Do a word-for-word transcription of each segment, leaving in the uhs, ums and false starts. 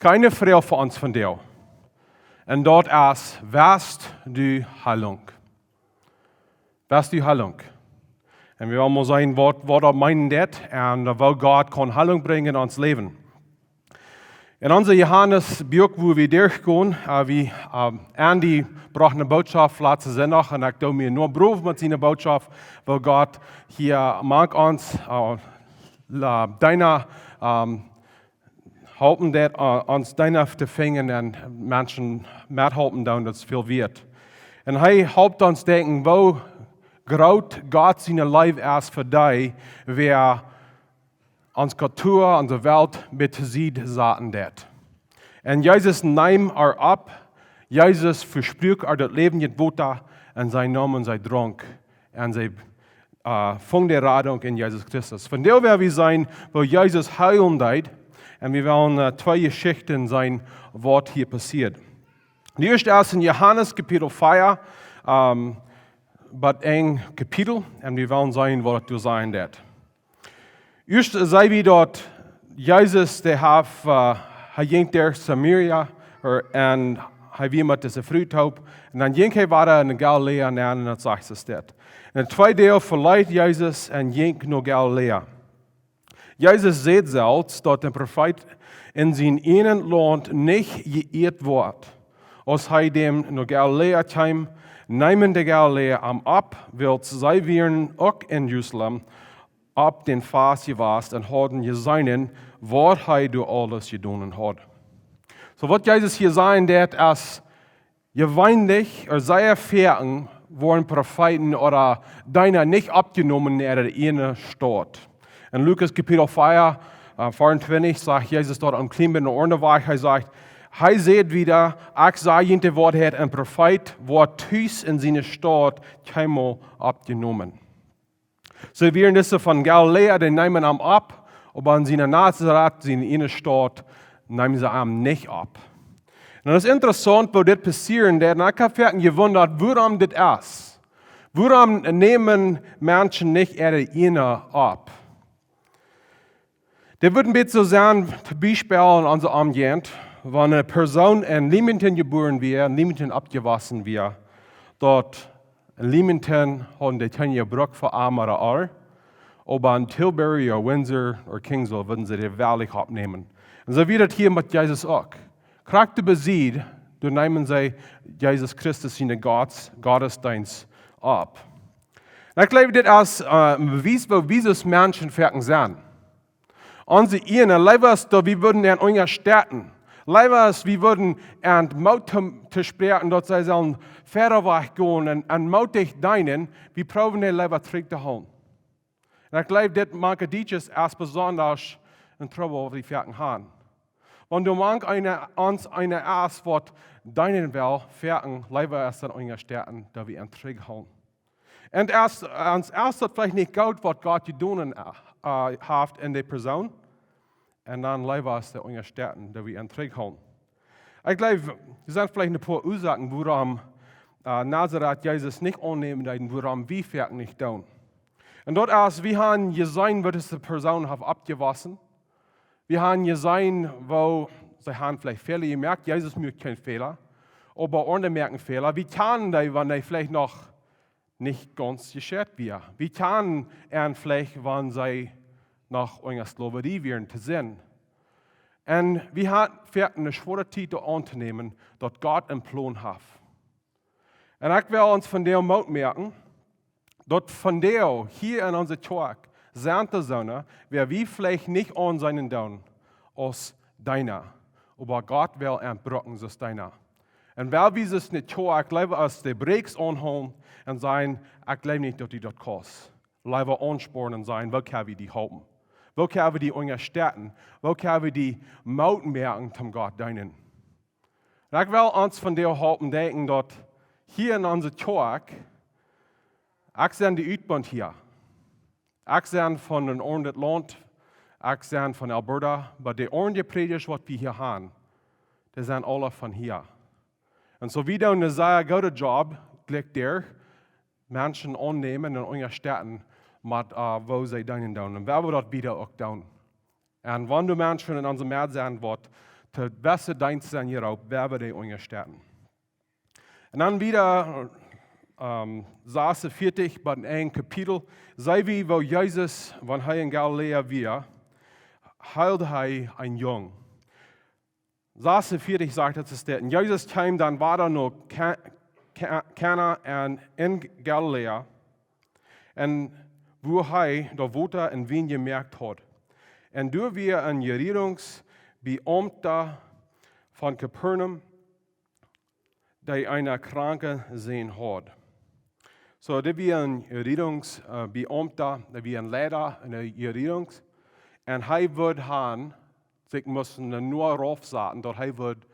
Kjeene Froag fa ons vondoag. Un daut es: West du Heilunk? West du Heilunk? Un wie wellen mol seenen, waut, waut daut meenen deit un woo Gott kaun Heilunk brinjen en ons Läwen. En onse Johanes Buak, wua wie derchgonen, äh, wie, äh, Andy brocht eene Botschaft latsten Sindach un ekj doo mie nu brow met siene Botschaft, woo Gott hia mank ons, äh, la, Deena, ähm, halpen deit, äh, ons Deena to finjen un Menschen methalpen doonen, daut es väl wieet. Un hee halpt ons denkjen, woo groot Gott siene Leew es fa dee, wäa ons Kultua, onse Welt met to Sied saten deit. Un Jesus neem ar opp. Jesus vesprakjt ar daut läwendje Wota un see neem un see drunk. Un see, äh, funk de Radunk en Jesus Christus. Vondoag woa wie seenen, woo Jesus heelen deed. Un wie wellen, äh, twee Jeschichten seenen, waut hia passieet. De ieeschte es en Johanes Kapitel vea, ähm, bat een Kapitel. Un wie wellen seenen, waut daut doa sajen deit. Ieescht see wie daut Jesus, dee haft, äh, hee jinkj derch Samaria, äh, un hee wia met dise Fru toop. Un dan jinkj hee wada en Galiläa nenn, un daut sajcht de Schreft. Un twee Doag veleet Jesus un jinkj no Galiläa. Jesus säd selfst, daut een Profeet en sien eejnet Launt nich jeieet woat. Aus hee dan no Galiläa kjeem, neemen de Galiläa am opp, wiels see wieren uk en Jerusalem opp dän Fast jewast un hauden jeseenen, waut hee doa aules jedonen haud. Soo, waut Jesus hia sajen deit, es: Jeweenlich, ooda sea foaken woaren Profeeten ooda Deena nich oppjenomen en äare eejne Staut. En Lukas Kapitel vea, äh, veeauntwintich sajcht Jesus doa een kjlien bät aundasch. Hee sajcht, hee sajcht wada: Ekj saj junt de Woarheit, een Profeet woat tus en siene Staut kjeenmol oppjenomen. See wieren dise von Galiläa, dee neemen am opp, oba en siene Nazaret, siene eejne Staut, neemen see am nich opp. Un daut es interessaunt, woo dit passieren deit. Un ekj hab foaken jewundat, wuarom dit es. Wuarom nämen Menschen nich äare eejne opp? Dit wudd een bät soo sennen, toom Biespel en onse Omjäajent, wan eene Persoon en Leamington jebuaren wia, en Leamington oppjewossen wia, daut en Leamington hauden dee kjeene Bruck fa am ooda ar, oba en Tilbury ooda Windsor ooda Kingsville wudden see dee wellich oppnämen. Un soo wia daut hia met Jesus uk. Krakjt doa bie Sied, doa neemen see Jesus Christus siene Gotts-, Gottesdeenst opp. Un ekj jleew, dit es, äh, een Bewies, woo wie aus Menschen foaken sent. Onse eejne, leewa es daut, wie wudden an unjastetten. Leewa es, wie wudden an Moot to, to spräakjen, daut see sellen wieda wajch gonen un, un mootich deenen, wie proowen dee leewa trigj to hoolen. Un ekj jleew, dit mank de Dietsche es besonda een Trubbel, waut wie foaken haben. Wan doa mank eena, ons eena es, waut deenen well, foaken leewa es dan unjastetten, daut wie an trigj hoolen. Un es, ons es daut veleicht nich goot, waut Gott jedonen, äh, haft en de Persoon. Un dan leewa es dan unjastetten, daut wie an trigj hoolen. Ekj jleew, doa sent veleicht een poa Uasoaken, wuarom, äh, Nazaret Jesus nich aunnämen deed un wuarom wie foaken nich doonen. Un daut es, wie haben jeseenen, woo dise Persoon haft oppjewossen. Wie haben jeseenen, woo see haben veleicht Fäla jemoakt. Jesus moakt kjeene Fäla. Oba aundre moaken Fäla. Wie kjanen dee, wan dee veleicht noch nich gaunz jescheit wia. Wie kjanen an veleicht, wan see noch unja Sklaverie wieren to sennen. Un wie haben foaken eene schwoare Tiet doa auntonämen, daut Gott een Plon haft. Un ekj well ons vondoag Moot moaken, daut vondoag hia en onse Kjoakj sent doa soone, wäa wie veleicht nich aunseenen doonen aus Deena, oba Gott well an brucken aus Deena. Un wiels wie soo nich, ekj jleew, aus de Brakes aunhoolen un sajen: "Ekj jleew nich, daut du daut kaust." Leewa aunspornen un sajen: "Woo kjenn wie die halpen? Woo kjenn wie die unjastetten? Woo kjenn wie die Moot moaken, om Gott deenen?" Un ekj well ons vondoag halpen denkjen, daut hia en onse Kjoakj, ekj sie de Utbunt hia. Ekj sie von een aundret Launt, ekj sie von Alberta, oba de aundre Prädjasch, waut wie hia haben, dee sent aule von hia. Un soo wie doonen een sea gooden Job, jlikj dee, Menschen aunnämen un unjastetten met, äh, woo see deenen doonen. Un wie wellen daut wieda uk doonen. Un wan doa Menschen en onse Medd sent, waut to wese Deenst sent jeroopt, woa wie dee unjastetten. Un dan wieda, ähm, sas un vieetich, bie een Kapitel, see wie, woo Jesus, wan hee en Galiläa wia, heeld hee een Jung. Sas un vieetich sajcht et, es dit: Un Jesus kjeem dan wada no Ka-, Ka-, Kana en, en Galiläa, un wua hee daut Wota en Wien jemoakt haud. Un doa wia een Rejierungsbeaumta von Kapernaum, dee eenen kranken Sän haud. Soo, dit wia een Rejierungs-, äh, Beaumta, dit wia een Leida en de Rejierung. Un hee wudd han, sikj musst no rauf saten, daut hee wudd,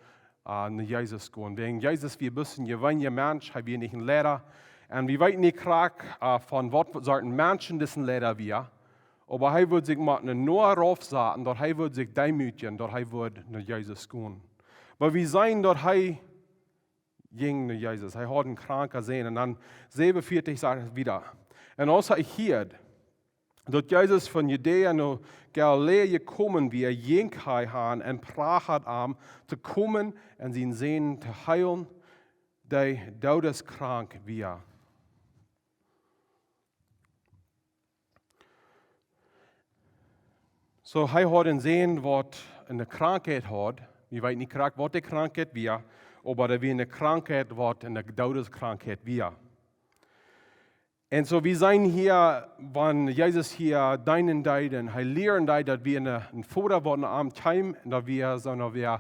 äh, no Jesus gonen. Wäajen Jesus wia bloos een jeweenlicha Mensch, hee wia nich een Leida. Un wie weeten nich krakjt, äh, von waut fa Sort Menschen dise Leida wia. Oba hee wudd sikj mau no rauf saten, daut hee wudd sikj deemootjen, daut hee wudd no Jesus gonen. Oba wie seenen, daut hee jinkj no Jesus. Hee haud een kranken Sän. Un dan säwen un vieetich sajcht et wieda: Un aus hee hieed, daut Jesus von Judäa no Galiläa jekomen wia, jinkj hee han un prachad am to komen un sienen Sän to heelen, dee doodeskrank wia. Soo, hee haud een Sän, waut eene Krankheit haud. Wie weeten nich krakjt, waut de Krankheit wia, oba daut wia eene Krankheit, waut eene Doodeskrankheit wia. Un soo, wie seenen hia, wan Jesus hia deenen deed, hee lieren deed, daut wia een, een Voda, waut no am kjeem, un daut wia soo, daut wia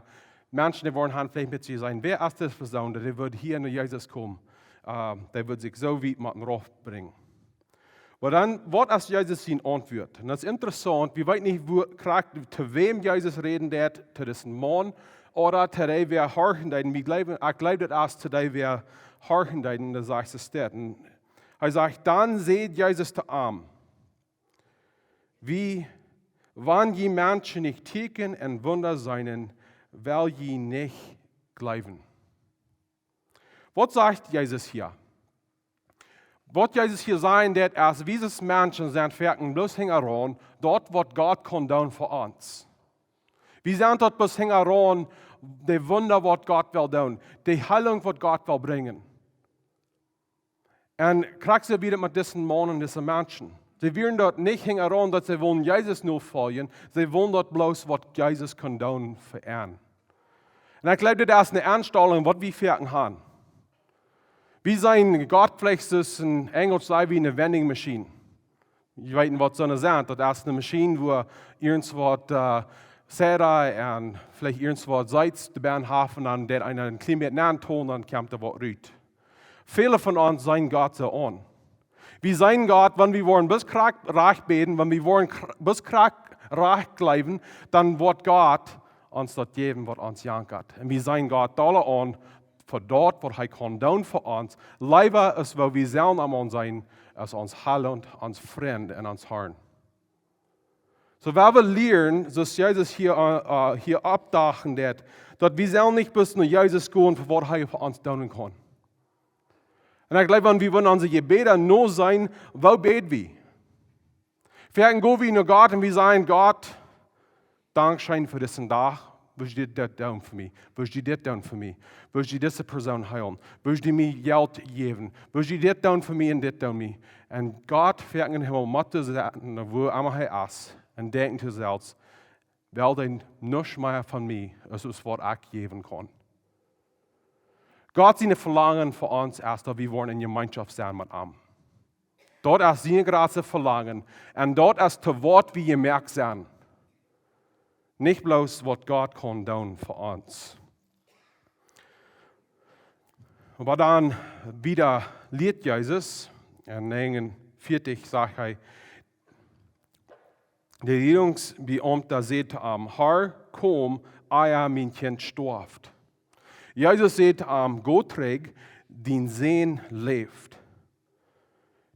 Menschen, dee wudden han veleicht met sikj sajen: Wäa es dise Persoon, daut dee wudd hia no Jesus komen? Äh, dee wudd sikj soo wiet motten raufbrinjen. Oba dan, waut es Jesus siene Auntwuat? Un daut es interessaunt, wie weeten nich, woo, krakjt to wäm Jesus räden deed, to disen Maun, ooda to dee, waut horchen deeden. Wie jleewen, ekj jleew, daut es to dee, waut horchen deeden, en de sasde Städ. Un hee sajcht: Dan säd Jesus to am: Wie, wan jie Menschen nich Tieekjen un Wunda seenen, well jie nich jleewen. Waut sajcht Jesus hia? Waut Jesus hia sajen deed, es, wie aus Menschen sent foaken bloos hinjaraun daut, waut Gott kaun doonen fa ons. Wie sent daut bloos hinjaraun, de Wunda, waut Gott well doonen, de Heilunk, waut Gott well brinjen. Un krakjt soo wia et met disen Maun un dise Menschen. See wieren doa nich hinjaraun, daut see wullen Jesus nofoljen. See wullen daut bloos, waut Jesus kunn doonen fa an. Un ekj jleew, dit es eene Enstalunk, waut wie foaken han. Wie seenen Gott veleicht soo aus, en Enjlisch saj wie, eene vending machine. Jie weeten, waut soone sent. Daut es eene Maschien, wua irjentwaut, äh, Sera un veleicht irjentwaut Seits doabie haben, dan deit eena een kjlien bät auntonen, dan kjemt doa waut rut. Väle von ons seenen Gott soo aun. Wie seenen Gott, wan wie woaren bloos krakjt rajcht bäden, wan wie woaren kr-, bloos krakjt rajcht jleewen, dan woat Gott ons daut jäwen, waut ons jankat. Un wie seenen Gott dolla aun fa daut, waut hee kaun doonen fa ons, leewa aus woo wie sellen am aunseenen, aus ons Heilaunt, ons Frint un ons Harn. Soo, wie wellen lieren, soo aus Jesus hia, äh, äh, hia oppdakjen deed, daut wie sellen nich bloos no Jesus gonen, fa waut hee fa ons doonen kaun. Un ekj jleew, wan wie, wan onse Jebäda no sent, woo bäd wie? Foaken go wie no Gott un wie sajen: Gott, dankscheen fa disen Dach. Wurscht du dit doonen fa mie? Wurscht du dit doonen fa mie? Wurscht du dise Persoon heelen? Wurscht du mie Jelt jäwen? Wurscht du dit doonen fa mie un dit doonen mie? Un Gott foaken em Himmel mott setten, wua emma hee es, un denkjen to sikj selfst: Well dee nuscht mea von mie, aus, aus waut ekj jäwen kaun. Gott sien Velangen fa ons es, daut wie woaren en Jemeenschoft sennen met am. Daut es sien jratsta Velangen. Un daut es to waut wie jemoakt sent. Nich bloos waut Gott kaun doonen fa ons. Oba dan wieda lieet Jesus, en näajen un vieetich sajcht hee, de Rejierungsbeaumta säd to am: Herr, komm, ea mien Kjint stoaft. Jesus säd to am: Go trigj, dien Sän läft.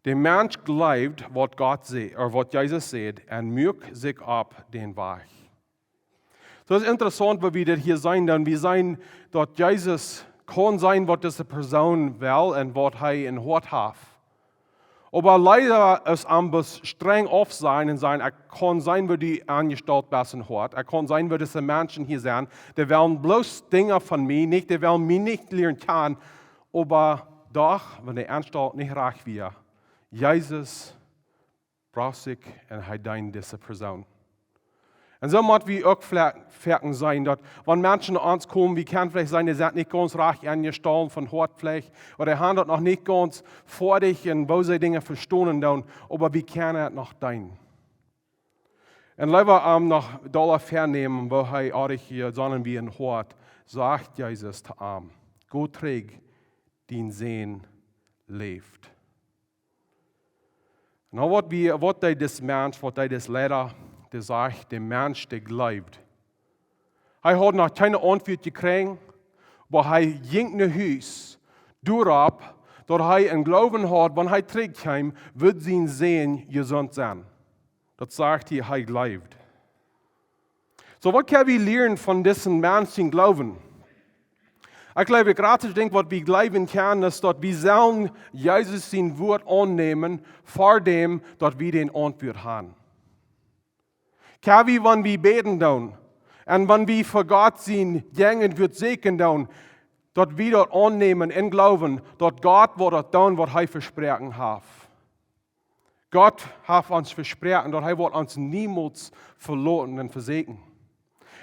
De Mensch jleewd, waut Gott säd, ooda waut Jesus säd, un muak sikj opp dän Wajch. Soo, daut es interessaunt, woo wie dit hia seenen, dan wie seenen, daut Jesus kaun seenen, waut dise Persoon well un waut hee em Hoat haft. Oba leida es am bloos strenj aufsajen un sajen: "Ekj kaun seenen, woo du aunjestalt best em Hoat. Ekj kaun seenen, woo dise Menschen hia sent. Dee wellen bloos Dinja von mie, nich, dee wellen mie nich lieren kjanen." Oba doch, wan de Aunstalt nich rajcht wia, Jesus brocht sikj un hee deend dise Persoon. Un soo mott wie uk fle-, foaken seenen, daut wan Menschen no ons komen, wie kjennen veleicht seenen, dee sent nich gaunz rajcht aunjestalt von Hoat veleicht, ooda dee han daut noch nich gaunz foadich un woo see Dinja vestonen doonen, oba wie kjennen et noch deenen. Un leewa am noch dolla vernämen, woo hee oadich hia, sonda wie em Hoat, sajcht Jesus to am: "Go trigj, dien Sän läft." Nu, waut wie, waut deed dis Mensch, waut deed dis Leida, dee sajcht, de Mensch, dee jleewd. Hee haud noch kjeene Auntwuat jekjräajen, oba hee jinkj no Hus, doaropp, daut hee em Gloowen haud, wan hee trigj kjeem, wudd sien Sän jesunt sennen. Daut sajcht hee, hee jleewd. Soo, waut kjenn wie lieren von disen Mensch sien Gloowen? Ekj jleew, daut jratste Dinkj, waut wie jleewen kjennen, es, daut wie sellen Jesus sien Wuat aunnämen, ver däm daut wie de Auntwuat han. Kjenn wie, wan wie bäden doonen, un wan wie fa Gott sien Jäajenwuat sieekjen doonen, daut wie daut aunnämen em Gloowen, daut Gott woat daut doonen, waut hee vesproaken haft. Gott haft ons vesproaken, daut hee woat ons niemols veloten un vesieekjen.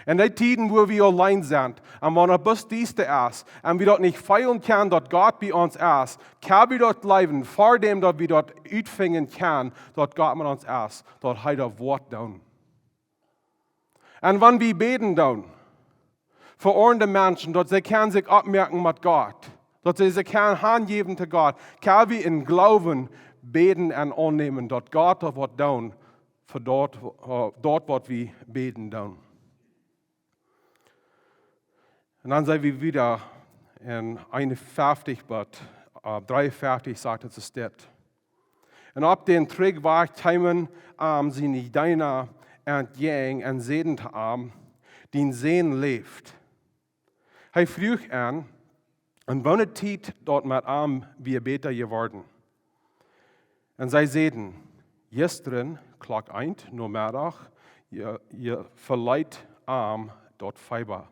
En dee Tieden, wua wie auleen sent, un wan et bloos diesta es, un wie daut nich feelen kjennen, daut Gott bie ons es, kjenn wie daut jleewen, ver däm daut wie daut utfinjen kjennen, daut Gott met ons es, daut hee daut woat doonen. Un wan wie bäden doonen, fa aundre Menschen, daut see kjennen sikj oppmoaken met Gott, daut see sikj kjennen hanjäwen to Gott, kjenn wie em Gloowen bäden un aunnämen, daut Gott daut woat doonen, fa daut, äh, daut waut wie bäden doonen. Un dan sent wie wada en eenunfeftich bat, äh, dreeunfeftich, sajcht et soo dit: "Un opp dän Trigjwajch kjeemen am siene Deena entjäajen un säden to am: Dien Sän läft." Hee fruach an, un woone Tiet daut met am wia bäta jeworden. Un see säden: "Jistren, Klock eent nomeddach, je, je veleet am daut Feeba."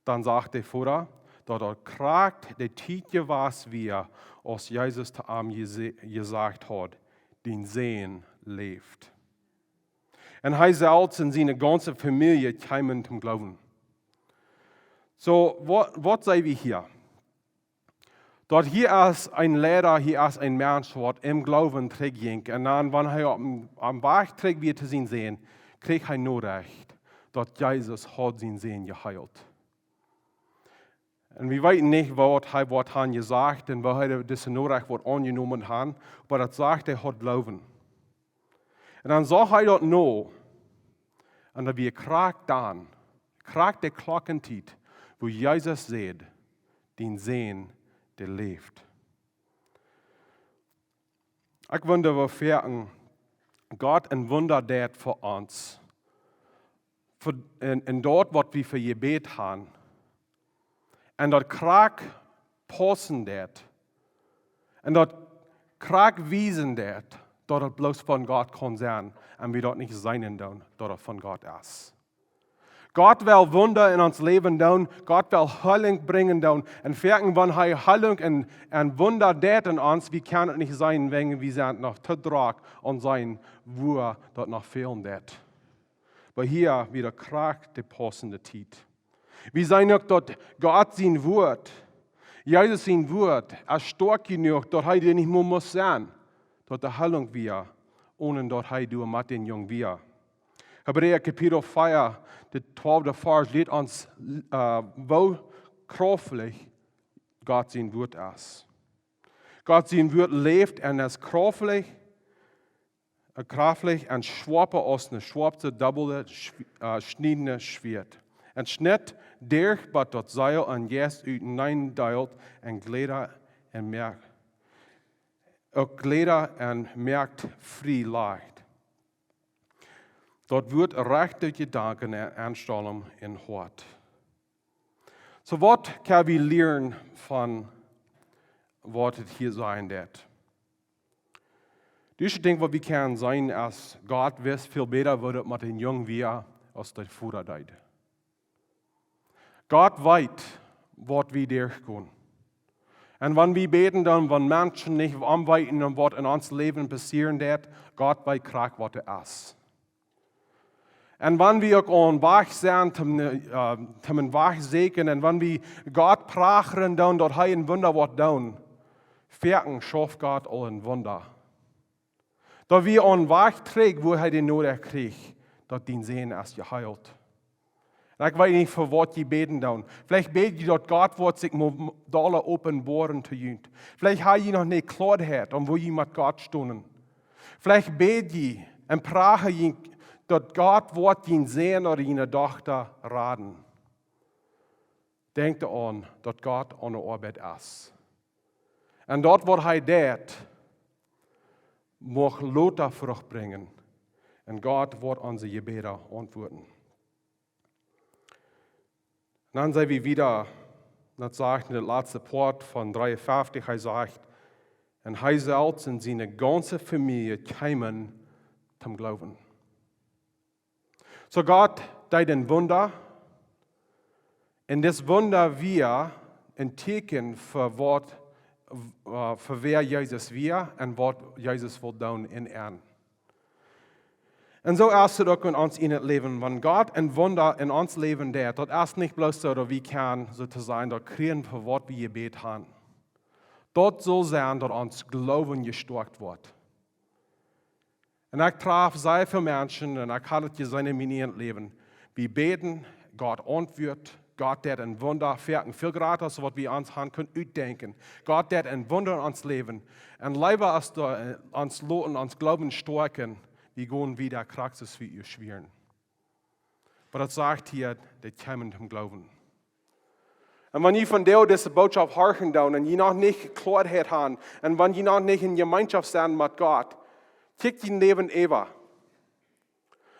Dan sajcht de Voda, daut daut krakjt de Tiet jewast wia, aus Jesus to am jese-, jesajcht haud: "Dien Sän läft." Un hee selfst un siene gaunze Famielje kjeemen toom Gloowen. Soo, waut, waut seenen wie hia? Daut hia es een Leida, hia es een Mensch, waut em Gloowen trigjjinkj. Un dan, wan hee opp, oppem Wajch trigj wia to sien Sän, kjrieech hee Norecht, daut Jesus haud sien Sän jeheelt. Un wie weeten nich, waut hee woat han jesajcht un woo hee dise Norecht woat aunjenomen han, oba daut sajcht, hee haud Gloowen. Un dan sach hee daut no, un daut wia krakjt dan, krakjt de Klockentiet, wua Jesus säd: "Dien Sän, dee läft." Ekj wunda, woo foaken Gott een Wunda deit fa ons, fa, en, en daut, waut wie fa jebät han, un daut krakjt paussen deit, un daut krakjt wiesen deit, daut et bloos von Gott kaun sennen, un wie daut nich seenen doonen, daut et von Gott es. Gott well Wunda en ons Läwen doonen, Gott well Heilunk brinjen doonen, un foaken, wan hee Heilunk un, un Wunda deit en ons, wie kjennen et nich seenen, wäajen wie sent noch too drock aun seenen, wua daut noch fälen deit. Oba hia wia krakjt de paussende Tiet. Wie seenen uk, daut Gott sien Wuat, Jesus sien Wuat, es stoakj jenuach, daut hee doa nich mea must sennen, daut doa Heilunk wia, onen daut hee doa met dän Jung wia. Hebräa Kapitel vea, de twalfte Varsch, lieet ons, äh, woo krauftich Gott sien Wuat es. Gott sien Wuat läft un es krauftich, äh, krauftich un schoapa aus een schoapt dobbelt, schw-, äh, schniedent Schwieet. Un schnitt derch bat daut Seel un Jeist uteneen, deelt en Jleda un moakt, uk Jleda un moakt frie, lajcht. Daut Wuat rajcht de Jedanken un Enstalunk em Hoat. Soo, waut kjenn wie lieren von waut et hia sajen deit? Dit es daut Dinkj waut wie kjennen seenen, aus Gott wist väl bäta woo daut met dän Jung wia aus de Voda deed. Gott weet waut wie derchgonen. Un wan wie bäden dan, wan Menschen nich omweeten un waut en ons Läwen passieren deit, Gott weet krakjt waut et es. Un wan wie uk aum Wajch sent, toom, äh, toom een Wajch säkjen, un wan wie Gott prachren dan, daut hee een Wunda woat doonen, foaken schauft Gott aul een Wunda. Daut wia een Wajch trigj, wua hee de Norecht kjrieech, daut dien Sän es jeheelt. Un ekj weet nich fa waut jie bäden dan. Veleicht bäd jie daut Gott woat sikj mol dolla openboaren to junt. Veleicht ha jie noch nich Kloaheit aun woo jie met Gott stonen. Veleicht bäd jie un prach jie daut Gott woat dien Sän ooda diene Dochta raden. Denkj doaraun daut Gott aun de Oabeit es. Un daut waut hee deit, mucht lota Frucht brinjen. Un Gott woat onse Jebäda auntwuaden. Dan sent wie wieda, daut sajcht en daut latste Poat von dreeunfeftich, hee sajcht: "Un hee selfst un siene gaunze Famielje kjeemen toom Gloowen." Soo Gott deed een Wunda. Un dit Wunda wia een Tieekjen fa waut, äh, fa wäa Jesus wia un waut Jesus wull doonen en an. Un soo es et uk en ons en daut Läwen. Wan Gott een Wunda en ons Läwen deit, daut es nich bloos soo daut wie kjennen, soo to sajen, daut kjrieen fa waut wie jebät haben. Daut saul sennen daut ons Gloowen jestoakjt woat. Un ekj traf sea väl Menschen, un ekj ha daut jeseenen en mien Läwen. Wie bäden, Gott auntwuat, Gott deit een Wunda, foaken väl jrata aus waut wie ons haben kunnen utdenkjen. Gott deit een Wunda en ons Läwen. Un leewa aus daut, äh, ons loten ons Gloowen stoakjen, wie gonen wieda krakjt soo aus wie schwieren. Oba daut sajcht hia, dee kjeemen toom Gloowen. Un wan jie vondoag dise Bootschoft horchen doonen un jie noch nich Kloaheit haben, un wan jie noch nich en Jemeenschoft sent met Gott, kjikj jie äwa.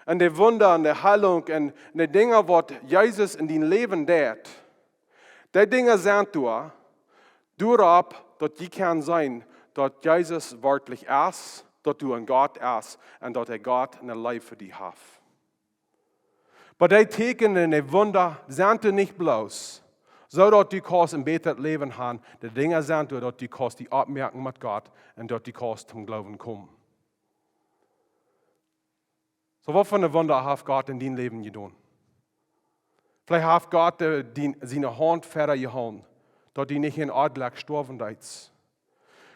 Un de Wunda un de Heilunk un de Dinja waut Jesus en dien Läwen deit, dee Dinja sent doa, doaropp daut jie kjennen seenen daut Jesus werkjlich es, daut doa een Gott es un daut hee Gott un de Leew fa die haft. Oba dee Tieekjen un dee Wunda sent doa nich bloos, soo daut du kaust een bätret Läwen haben. Dee Dinja sent doa daut du kaust die oppmoaken met Gott un daut du kaust toom Gloowen komen. Soo, waut fa een Wunda haft Gott en dien Läwen jedonen? Veleicht haft Gott, äh, dien, siene Haunt wieda jehoolen, daut du nich en Onjlekj stoawen deetst.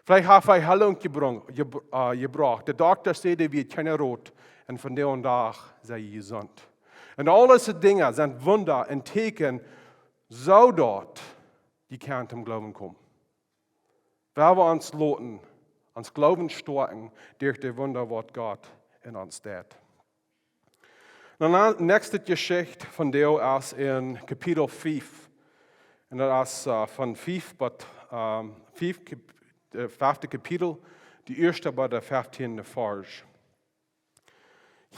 Veleicht haft hee Heilunk jebrung-, jeb-, äh, jebrocht. De Dokta säd, doa wia kjeen Rot. Un vondoag dän Dach sie jie jesunt. Un aul dise Dinja sent Wunda un Tieekjen, soo daut jie kjennen toom Gloowen komen. Wan wie ons loten ons Gloowen stoakjen derch de Wunda waut Gott en ons deit. Dan de näakjste Jeschicht vondoag es en Kapitel fief. Un daut es, äh, von fief bat, ähm, fief Kap-, äh, fefte Kapitel, de ieeschte bat de feftieende Varsch.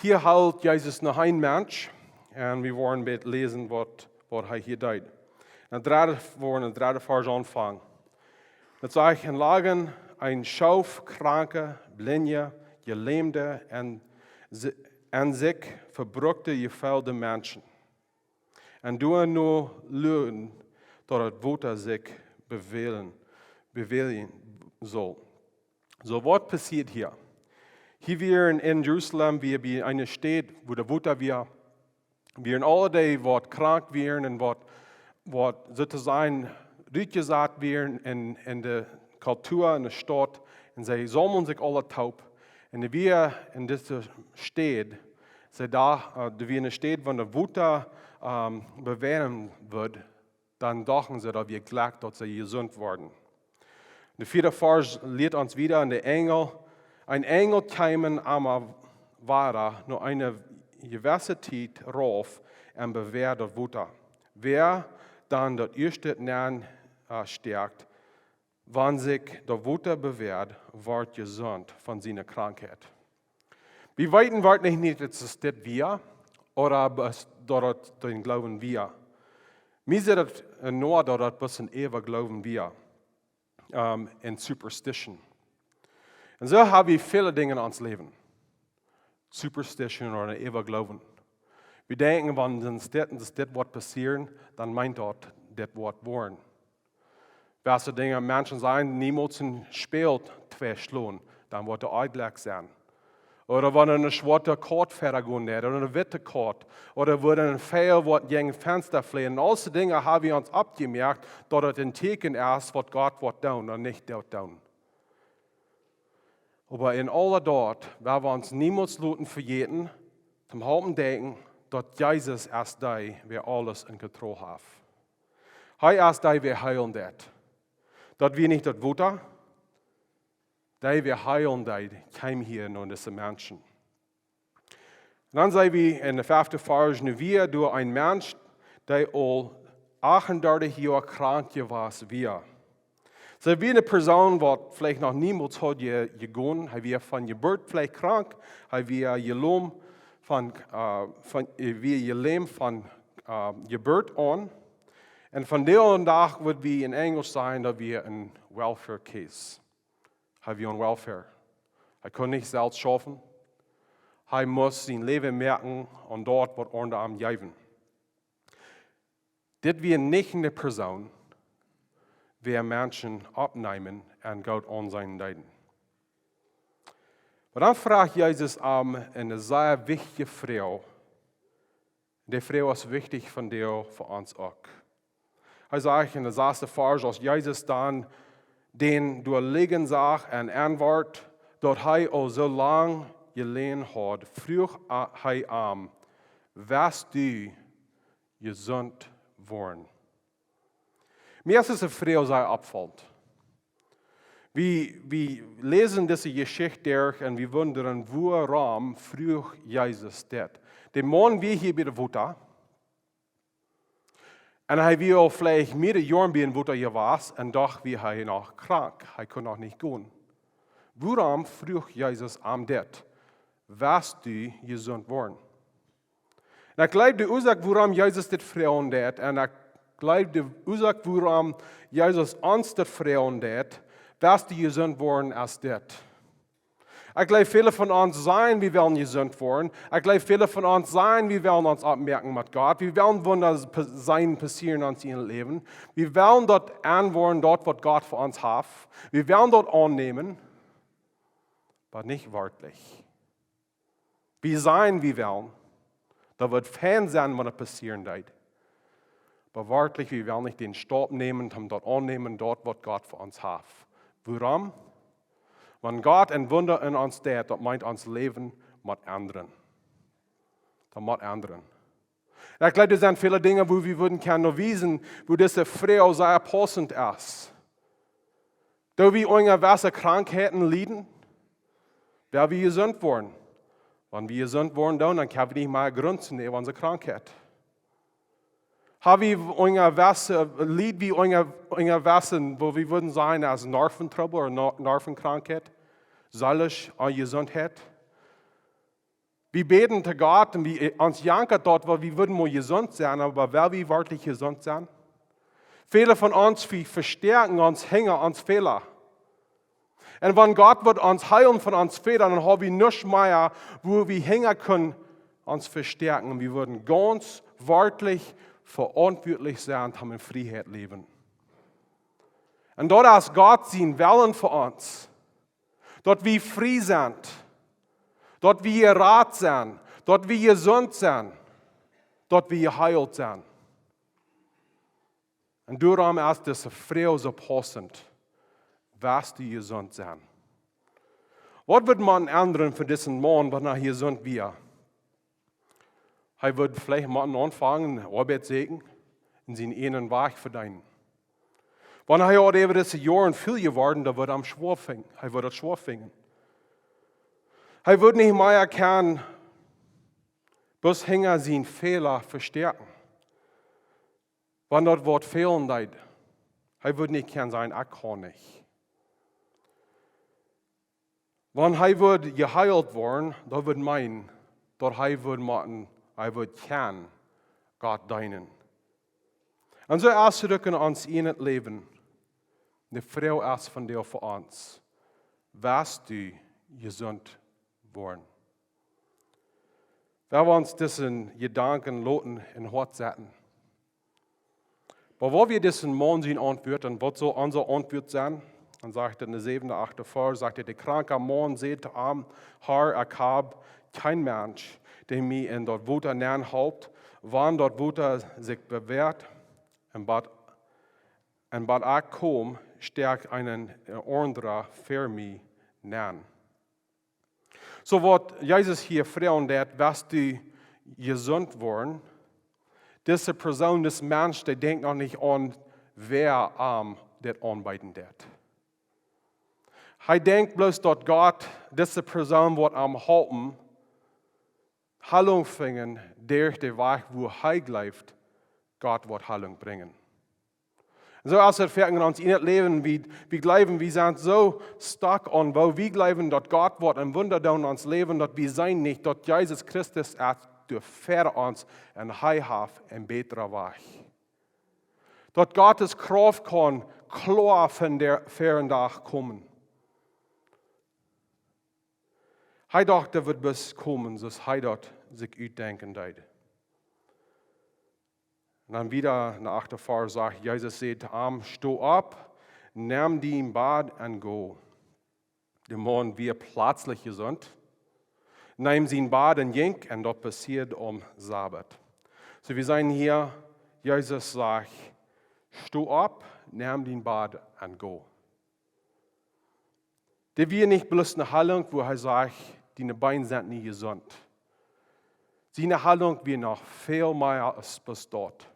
Hia heelt Jesus noch een Mensch, un wie woaren bät läsen waut, waut hee hia deed. Un daut dredde, woaren daut dredde Varsch aunfangen. Daut sajcht: "Un lagen een Schoof kranke, blinje, jelämde un si-, un sikj vebruckte, jefelde Menschen. Un doano luaden daut daut Wota sikj bewäajen, bewäajen sull." Soo, waut passieet hia? Hia wieren en Jerusalem, wia bie eene Städ, wua daut Wota wia, wieren aule dee waut krank wieren un waut, waut soo to sajen rutjesat wieren en, en de Kultua, en de Staut. Un see saumelden sikj aule toop. Un doa wia en dise Städ, see doa, äh, doa wia eene Städ, wan daut Wota, ähm, bewäajen wudd, dan dochten see, daut wia Jlekj, daut see jesunt worden. De vieede Varsch lieet ons wieda: "Un de Enjel, een Enjel kjeem emma wada no eene jewesse Tiet rauf un bewäad daut Wota. Wäa dan daut ieeschte nenn, äh, stoakjt, wan sikj daut Wota bewäad, wort jesunt von siene Krankheit." Wie weeten werkjlich nich, daut et dit wia, ooda bloos daut et dän Gloowen wia. Mie sitt et, äh, noda daut et bloos een Äwagloowen wia, ähm, en Superstition. Un soo ha wie väle Dinja en ons Läwen. Superstition ooda Äwagloowen. Wie denkjen, wan dit, dit woat passieren, dan meent daut, dit woat woaren. Wese Dinja, Menschen sajen niemols een Spält tweschlonen, dan woat et eejentlich sennen. Ooda wan een schwoata Kaut väagonen deit, ooda een witta Kaut, ooda woat een Veejel woat jäajen Fensta fleajen. Un aul dise Dinja ha wie ons oppjemoakt, daut et een Tieekjen es, waut Gott woat doonen un nich woat doonen. Oba en aul daut, woa wie ons niemols loten vejäten, toom halpen denkjen, daut Jesus es dee, wäa aules en Kontroll haft. Hee es dee, wäa heelen deit. Daut wia nich daut Wota, dee, wäa heelen deed, kjeem hia no dise Menschen. Dan seenen wie en de fefte Varsch, nu wia doa een Mensch, dee aul achtundartich Joa krank jewast wia. Soo wia eene Persoon, waut veleicht noch niemols haud je-, jegonen. Hee wia von Jeburt veleicht krank. Hee wia jelom von, äh, von, hee wia jelämt von, äh, Jeburt aun. Un vondoag dän Dach wudd wie en Enjlisch sajen, daut wia een welfare case. Hee wia aun welfare. Hee kunn nich selfst schaufen. Hee must sien Läwen moaken aun daut, waut aundre am jeewen. Dit wia nich eene Persoon, wäa Menschen oppneemen un Gott aunseenen deeden. Oba dan fruach Jesus am eene sea wichtje Froag. Dee Froag es wichtich vondoag fa ons uk. Hee sajcht en dän sasten Varsch, aus Jesus dan dän doa lijen sach un enwort, daut hee aul soo lang jeläajen haud, fruach a-, hee am: "West du jesunt woaren?" Mie es dise Froag sea oppfaunt. Wie, wie läsen dise Jeschicht derch un wie wundren, wuarom fruach Jesus dit. De Maun wia hia bie daut Wota. Un hee wia aul veleicht mearere Joaren bie daut Wota jewast un doch wia hee noch krank. Hee kunn noch nich gonen. Wuarom fruach Jesus am dit: "West du jesunt woaren?" Un ekj jleew, de Uasoak, wuarom Jesus dit fruagen deed, un ekj jleew, de Uasoak, wuarom Jesus ons dit fruagen deed: "West du jesunt woaren?", es dit. Ekj jleew, väle von ons sajen, wie wellen jesunt woaren. Ekj jleew, väle von ons sajen, wie wellen ons oppmoaken met Gott. Wie wellen Wunda pa-, seenen passieren en ons Läwen. Wie wellen daut aunwoaren, daut, waut Gott fa ons haft. Wie wellen daut aunnämen, oba nich werkjlich. Wie sajen, wie wellen. Daut wudd fein sennen, wan et passieren deed. Oba werkjlich, wie wellen nich dän Staup nämen, om daut aunnämen, daut, waut Gott fa ons haft. Wuarom? Wan Gott een Wunda en ons deit, daut meent, ons Läwen mott endren. Daut mott endren. Un ekj jleew, doa sent väle Dinja, wua wie wudden kjennen wiesen, wua dise Froag sea paussent es. Doo wie unja wesse Krankheiten lieden? Well wie jesunt woaren? Wan wie jesunt woaren doonen, dan kjenn wie nich mea grunzen äwa onse Krankheit. Ha wie unja wesse, lied wie unja, unja wesse, wua wie wudden sajen, aus Nerventrubbel ooda No-, Nervenkrankheit, seelisch Onjesuntheit? Wie bäden to Gott un wie, ons jankat daut, waut wie wudden mol jesunt sennen, oba well wie werkjlich jesunt sennen? Väle von ons, wie vestäakjen ons hinja ons Fäla. Un wan Gott wudd ons heelen von ons Fäla, dan ha wie nuscht mea, wua wie hinja kjennen ons vestäakjen. Wie wudden gaunz werkjlich veauntwuatlich sennen, om en Frieheit läwen. Un daut es Gott sien Wellen fa ons. Daut wie frie sent. Daut wie jerat sent. Daut wie jesunt sent. Daut wie jeheelt sent. Un doarom es dise Froag soo paussent: West du jesunt sennen? Waut wudd motten endren fa disen Maun, wan hee jesunt wia? Hee wudd veleicht motten aunfangen, Oabeit sieekjen un sienen eenen Wajch vedeenen. Wan hee haud äwa dise Joaren väl jeworden, dan wudd am schwoa finjen. Hee wudd daut schwoa finjen. Hee wudd nich mea kjennen bloos hinja siene Fäla vestäakjen. Wan daut Wuat fälen deed, hee wudd nich kjennen sajen: "Ekj kaun nich." Wan hee wudd jeheelt woaren, daut wudd meenen, daut hee wudd motten, hee wudd kjennen Gott deenen. Un soo es et uk en ons ieejnet Läwen. De Froag es vondoag fa ons: Woascht du jesunt woaren? Wie woaren ons disen Jedanken loten em Hoat setten. Oba woo wia disen Maun siene Auntwuat un waut sull onse Auntwuat sennen? Dan sajcht hee en de säwende, achte Varsch, sajcht hee: De kranka Maun säd to am: Herr, ekj hab kjeen Mensch, dee mie en daut Wota nenn halpt, wan daut Wota sikj bewäacht, un bat, un bat ekj kom, stäakjt een aundra ver mie nenn. Soo waut Jesus hia froagen deit: Woascht du jesunt woaren? Dise Persoon, dis Mensch, dee denkjt noch nich aun, wäa am dit aunbeeden deit. Hee denkjt bloos, daut Gott dise Persoon woat am halpen, Heilunk finjen, derch dän Wajch, woo hee jleeft, Gott woat Heilunk brinjen. Soo aus et foaken en ons, en daut Läwen, wie, wie jleewen, wie sent soo stuck aun, woo wie jleewen, daut Gott woat een Wunda doonen en ons Läwen, daut wie seenen nich, daut Jesus Christus es doa ver ons un hee haft een bätren Wajch. Daut Gottes Krauft kaun kloa von dän, ver dän Dach komen. Hee docht, daut wudd bloos komen, soo aus hee daut sikj utdenkjen deed. Un dan wieda en de achte Varsch sajcht, Jesus säd to am: Sto opp, nemm dien Bad un go. De Maun wia pletslich jesunt, neem sien Bad un jinkj, un daut passieed aum Sabbat. Soo, wie seenen hia, Jesus sajcht: Sto opp, nemm dien Bad un go. Dit wia nich bloos eene Heilunk, woo hee sajcht: Diene Been sent nu jesunt. Siene Heilunk wia noch väl mea aus bloos daut.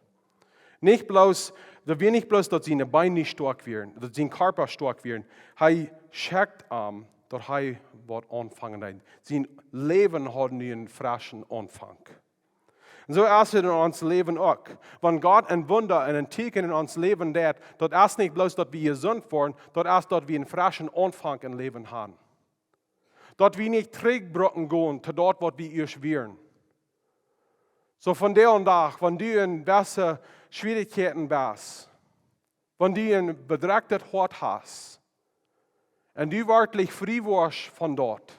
Nich bloos, daut wia nich bloos, daut siene Been nu stoakj wieren, daut sien Kjarpa stoakj wieren. Hee schekjt am, daut hee waut aunfangen deed. Sien Läwen haud nu eenen freschen Aunfank. Un soo es et en ons Läwen uk. Wan Gott een Wunda un een Tieekjen en ons Läwen deit, daut es nich bloos, daut wie jesunt woaren, daut es, daut wie eenen freschen Aunfank em Läwen haben. Daut wie nich trigj brucken gonen to daut, waut wie ieescht wieren. Soo vondoag dän Dach, wan du en jewesse Schwierichkjeiten best, wan du een bedrekjtet Hoat hast, un du werkjlich frie woascht von daut,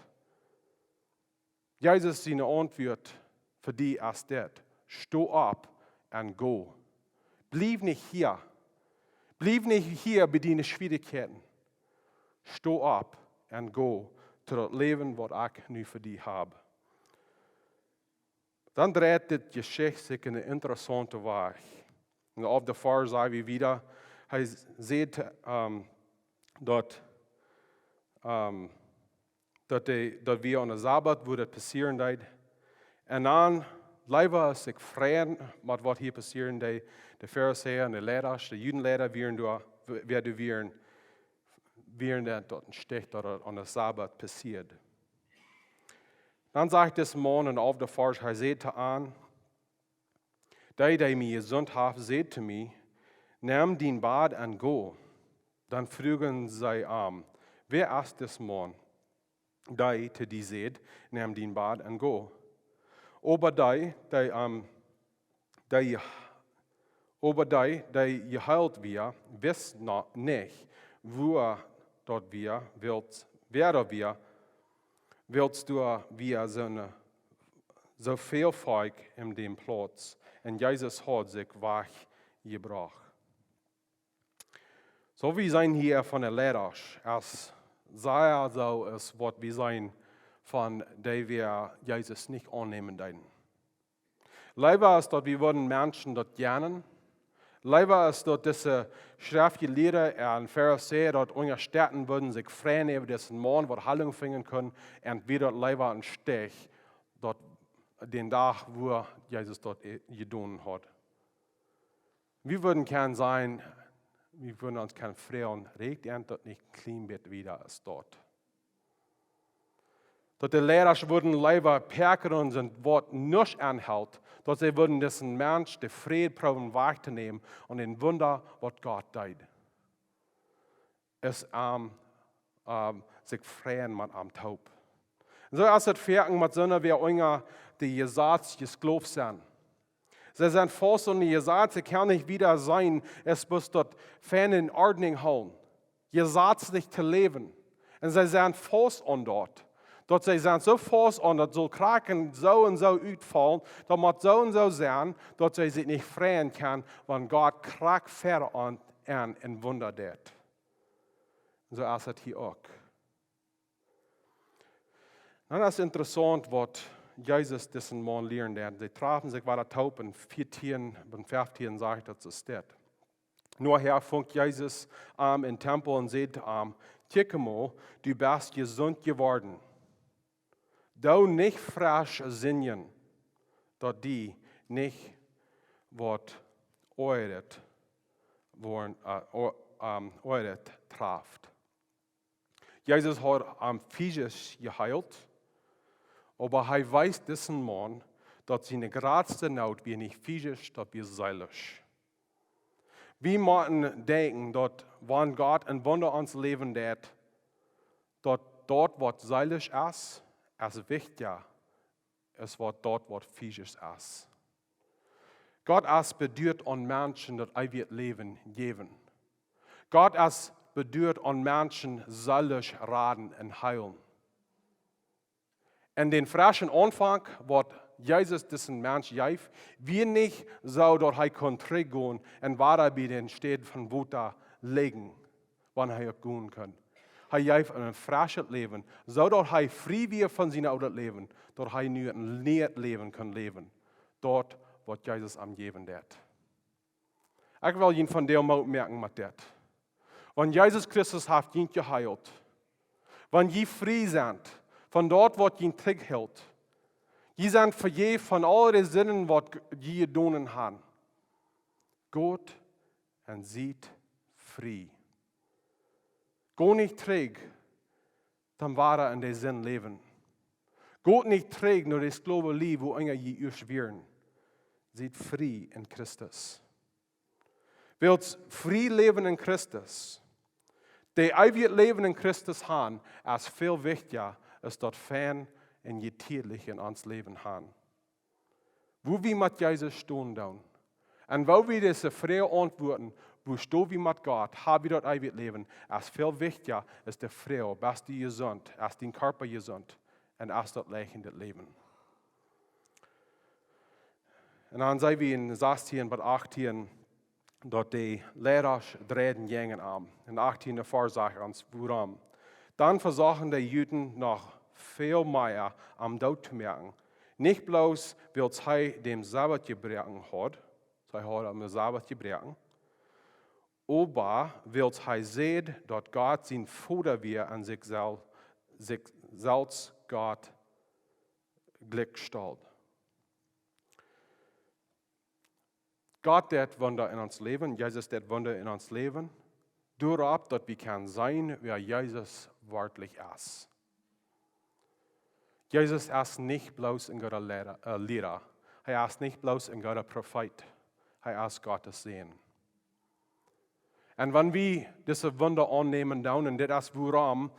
Jesus siene Auntwuat fa die es dit: Sto opp un go. Bliew nich hia. Bliew nich hia bie diene Schwierichkjeiten. Sto opp un go to daut Läwen, waut ekj nu fa die hab. Dan dreit dit Jeschicht sikj en eenen interessaunten Wajch. En de alfte Varsch saj wie wieda, hee säd, ähm, daut, ähm, daut, dee, daut wia aun dän Sabbat, woo daut passieren deed. Un dan, leewa aus sikj freien met waut hia passieren deed, de Farisäa un de Leida, de Judenleida wieren doa, wäa doa wieren, wieren daut, daut een Stich, daut daut aun dän Sabbat passieed. Dan sajcht dis Maun en de alfte Varsch, hee säd to an: Dee, dee mie jesunt haft, säd to mie: Nemm dien Bad un go. Dan fruagen see am: Wäa es dis Maun, dee to die säd: Nemm dien Bad un go? Oba dee, dee, ähm, dee, oba dee, dee jeheelt wia, wist noch nich, wua daut wia, wiels, wäa daut wia, wiels doa wia soone, soo väl Volkj en däm Plauz. Un Jesus haud sikj wajchjebrocht. Soo, wie seenen hia von de Leidasch, aus sea soo aus waut wie seenen von dee, waut Jesus nich aunnämen deeden. Leewa aus daut wie wudden Menschen daut jennen, leewa aus daut dise Schreftjelieede un Farisäa daut unjastetten wudden, sikj freien äwa disen Maun, waut Heilunk finjen kunn, un wie daut leewa een Stich, daut dän Dach, wua Jesus daut e-, jedonen haud. Wie wudden kjennen sajen, wie wudden ons kjennen froagen, rieekjt an daut nich een kjlien bät wieda aus daut? Daut de Leidasch wudden leewa päakren un waut nuscht aunhelt, daut see wudden disen Mensch de Fräd proowen wajchtonämen un een Wunda, waut Gott deed, es am, ähm, sikj freien met am toop. Un soo es et foaken met soone, waut unja daut Jesaz jeskloft sent. See sent faust aun daut Jesaz, see kjennen nich wieda seenen, aus bloos daut fein en Ordnunk hoolen, jesazlich to läwen. Un see sent faust aun daut. Daut see sent soo faust aun daut sull krakjt soo un soo utfaulen, daut mott soo un soo sennen, daut see sikj nich freien kjennen, wan Gott krakjt ver an en Wunda deit. Un soo es et hia uk. Dan es interessaunt, waut Jesus disen Maun lieet. See trafen sikj wada toop en vieetieen, en feftieen sajcht daut, soo steit: Nohäa funk Jesus am em Tempel un säd to am: Kjikj mol, du best jesunt jeworden. Doo nich fresch sindjen, daut die nich waut oajet woaren, äh, o-, ähm, oajet traft. Jesus haud am physisch jeheelt, oba hee wees disen Maun, daut siene jratste Noot wia nich physisch, daut wia seelisch. Wie motten denkjen, daut wan Gott en Wunda en ons Läwen deit, daut daut, waut seelisch es, es wichtja es waut daut, waut physisch es. Gott es beduat aun Menschen, daut eewje Läwen jäwen. Gott es beduat aun Menschen seelisch raden un heelen. En dän freschen Aunfank, waut Jesus disen Mensch jeef, wia nich soo, daut hee kunn trigjgonen un wada bie dän Städ von Wota lijen, wan hee uk gonen kunn. Hee jeef am een freschet Läwen, soo daut hee frie wia von sien oolet Läwen, daut hee nu een nieet Läwen kunn läwen. Daut, waut Jesus am jäwen deit. Ekj well junt vondoag Moot moaken met dit. Wan Jesus Christus haft junt jeheelt, wan jie frie sent von daut, waut junt trigjhilt, jie sent vejäft von aul de Sinden, waut jie jedonen haben, got un siet frie. Go nich trigj toom wada en de Sind läwen. Go nich trigj no de Sklowarie, wua enja jie ieescht wieren. Siet frie en Christus. Wiels frie läwen en Christus, de eewje Läwen en Christus han, es väl wichtja aus daut fein un jetieedlich en ons Läwen han. Wua wie met Jesus stonen doonen un woo wie dise Froag auntwuaden, wua sto wie met Gott, ha wie daut eewje Läwen, es väl wichtja aus de Froag: Best du jesunt? Es dien Kjarpa jesunt? Un es daut Läwen daut Läwen? Un dan seenen wie en sastieen bat achttieen, daut de Leidasch dreiden jäajen am. En achttieen Varsch sajcht ons wuarom. Dan vesochten de Juden noch väl mea am doot to moaken. Nich bloos wiels hee dän Sabat jebroaken haud, see hauden am dän Sabat jebroaken, oba wiels hee säd, daut Gott sien Voda wia un sikj sel-, sikj selfst Gott jlikj stald. Gott deit Wunda en ons Läwen, Jesus deit Wunda en ons Läwen, doaropp, daut wie kjennen seenen, wäa Jesus werkjlich es. Jesus es nich bloos een gooda Liera, äh, Liera. Hee es nich bloos een gooda Profeet. Hee es Gott sien Sän. Un wan wie dise Wunda aunnämen doonen, un dit es wuarom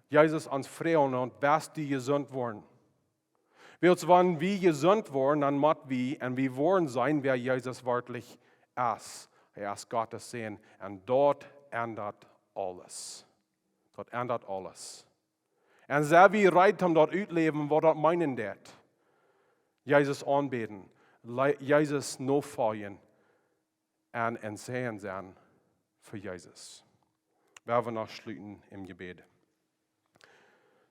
Jesus ons froagen deit: Best du jesunt worden? Wiels wan wie jesunt woaren, dan mott wie, un wie woaren seenen, wäa Jesus werkjlich es. Hee es Gott sien Sän. Un daut endat aules. Daut endat aules. Un sent wie reed, om daut utläwen, waut daut meenen deit? Jesus aunbäden, le-, Jesus nofoljen un een Säajen sennen fa Jesus. Wie woaren noch schluten em Jebäd.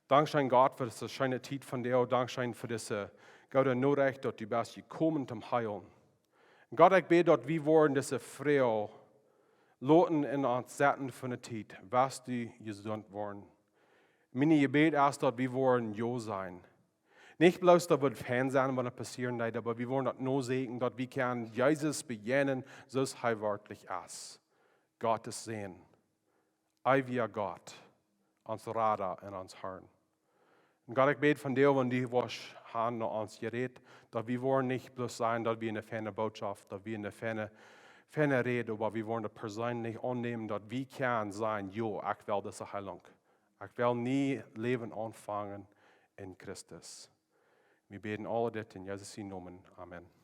Dankscheen, Gott, fa dise scheene Tiet vondoag. Dankscheen fa dise goode Norecht, daut du best jekomen toom heelen. Gott, ekj bäd, daut wie woaren dise Froag loten en ons setten fa ne Tiet: Best du jesunt worden? Mien Jebäd es, daut wie woaren jo sajen. Nich bloos daut wie fein sent, wan et passieren deit, oba wie woaren daut noseenen, daut wie kjennen Jesus bejäajnen, soo aus hee werkjlich es. Gott sien Sän. Eewja Gott, ons Rada un ons Herr. Un Gott, ekj bäd vondoag, wan du woascht han no ons jerät, daut wie woaren nich bloos sajen, daut wie ne feine Bootschoft, daut wie ne feine, feine Räd, oba wie woaren daut perseenlich aunnämen, daut wie kjennen sajen: Jo, ekj well dise Heilunk. Ekj well nie Läwen aunfangen en Christus. Wie bäden aul dit en Jesus sien Nomen. Amen.